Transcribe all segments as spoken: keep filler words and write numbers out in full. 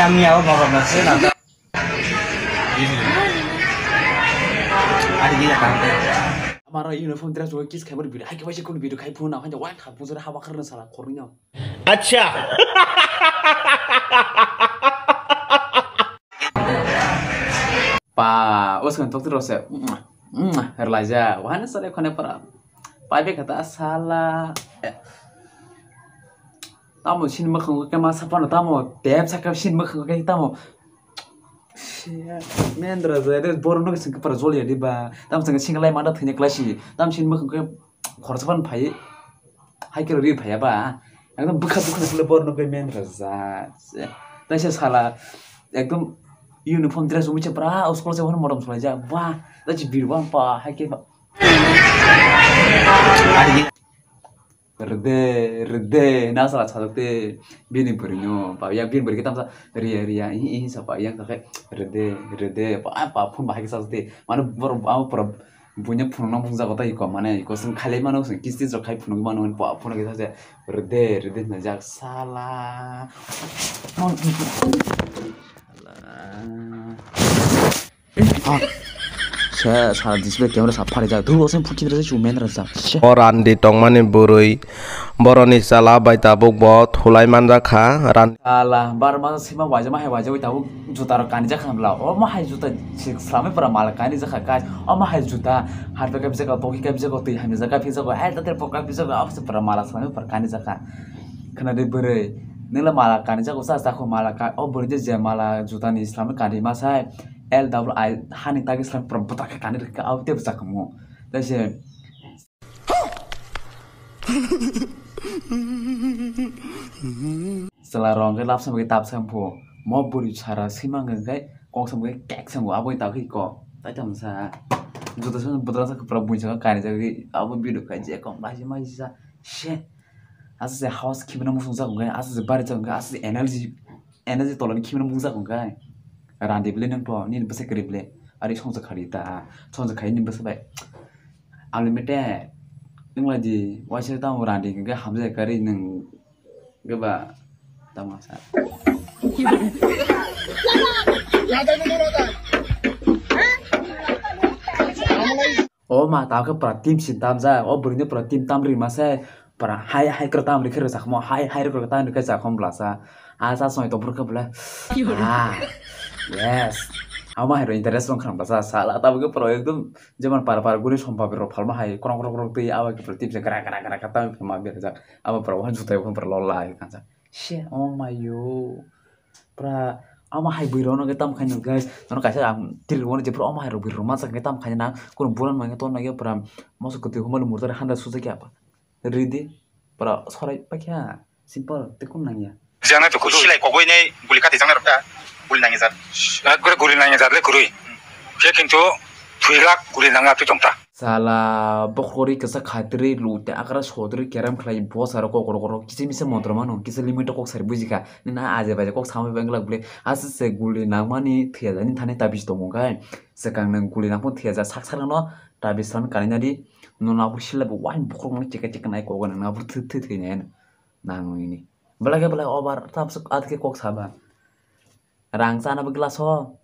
Kami awak mau berhasil nanti. Ada gila kan? Amara uniform dress wo kiss khaibar video, hai khe waisa kono video khai phone na, hai wai kha phone sara haba kharna sala khorni no. Acha. Pa, o song tok tiro se. Relaja, wahana sare khone para. Pai be kata sala. Tamo sin makhang ke ma sapano tamo tep saka sin makhang ke tamo. Mendra jai de boro no sing para joli di ba. Tam sing sing lai manda thine klasi. Tam sin makhang ke khorsa pan phai. Hai kero ri phai ba. Ekdom bukha bukha sile boro no ke mendra jai. Tai se sala ekdom uniform dress umi che pra school se hon modom sulai ja. Wah, ta chi bir bang pa hai ke. Rede, rede, na sala chadok te, bini bwrwi no, pa yang bini bwrwi kitam sa, riya, riya, ihi, ihi sa pa yang kakai, rede, rede, pa, pa, phone bahai sa te, mane bor, amo pura bunya phone no bungsa kota iko, mane iko sing khale mano sing kisti jok khai phone mano pa phone kita sa, rede, rede na jak sala. Mon, sala. Se sa display camera sa phari jak. Dhu osen phuti rasa chu men rasa. O randi tongmani bwrwi boroni chala bai tabuk bo thulai manjak kha. Ran Ala bar ma sima waja ma hai waja wi tabuk juta rok kani jak kha bla. O ma hai juta slamai pura mal kani jak kha guys. O ma hai juta har pe ka bijak tokhi ka bijak twi hai bijak ka bijak ai ta ter pok ka bijak a pura mal slamai pura kani jak kha. Khna de bwrwi. Nila mal kani jak sa sa kho mal ka o bwrwi je mala juta ni slamai kani ma sai. L double I hani tagi slam pura buta khe kani rikha au te bwsa khamu. Taise. Sala rong ke lapsa ke tap sam pho. Mo buri sara simang ke kai kok sam ke kek sam abo ta khi ko. Tai tam sa. Juta sam buta sa pura bui sa kani jagi abo bidu kai je kom lai mai sa. She. Asa se house khimna musung sa kai asa se bari sa kai asa se energy. Energy tolani khimna mungsa kong kai. Randi bile nang to, nini bwsai kwrwi bile. Ari songsa khari ta, songsa khari nini bwsai bai. Unlimited. Wngla di, waisa tamo randi kong kai hamjai kari nang gaba tamo sa. O ma, tamo khe pura team sin tamjak. O bwrwino pura team tam rima se. Pura hai, hai kwrwi tam rikhe rwchak mo, hai, hai kwrwi tam rikhe chak mo blasa. A cha soi to burkha bla. Ah, yes. Ama hai ro interest rong kham blasa. Sala ta bwkhe pura ekdom jeman para para guri sompa bero phalma hai krong krong krong twi aba khe pura team se gra gra gra gra tam ma berjak. Aba pura wan jutai pura lol la hai kansa. She, oh my yo. Pura ama hai bwrwi rok no khe tam khaina guys. Nono kaisa ang trip rwmani jephuru ama hai rok bwrwi rwma chak khe tam khaina nang. Kono buran manya ton nang ya pura moso kwtwi humani murda handa sujakya apa. Ridi pura sorai pakya simple tei kun nang ya. Jana to kudu. Silai kogoi nei guli kati jang rok ta. Guli nang ya jat. Ekbare guli nang ya jat le kurui. Khe kintu thwi lak guli nang ya twi tong ta. Sala bokhori kisa khatri lu te akra sodri keram khlai bosa ro kokoro koro kisa misa montro mano kisa limit kok sari bujikha nina aje baje kok samai bangla bole asa se guli nangmani thiyajani thani tabis tongo kai swkang nang guli nangphano thiyajak sak sak no tabis san kanina di no nabur sila bo wai bokhorok mani chekha chekha nai kogo nang nabur thwi thwi thwi nai nang nini belai khe belai over tamsuk atke kok saba rang chana bo glass o.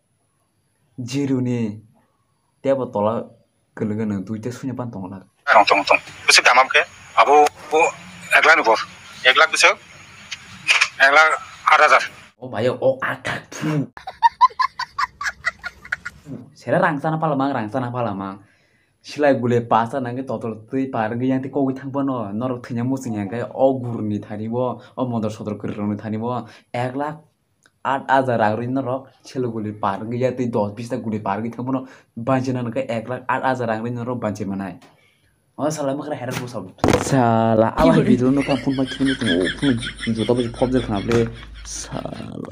Jiruni tebo tola kwlwgwno duita sunya pan tongla. Tong, tong, tong. Bwswk dam am khe? Abo bo ek lakh ni bor. Ek lakh bwswk? Ek lakh aat hajar. O bhai, o aat lakh phu. Sera rang chana phala mang, rang chana phala mang. Silai gule pasa nangkhe totol twi par wngwi yang tei kogwi thang phano norok thwina muchung yang khe o guruni thani bo, o modor sodor kwrwirokni thani bo ek lakh aat hajar rang rwi norok selo guli par wngwi ya tei dos bis ta guli par wngwi thang phano banchi nang khe ek lakh aat hajar rang rwi norok banchi manai. O sala mwkhra hera bwsao. Sala, abo hai video no kam phone bai khibini tongo, phone juta bai phobjak khna ble. Sala.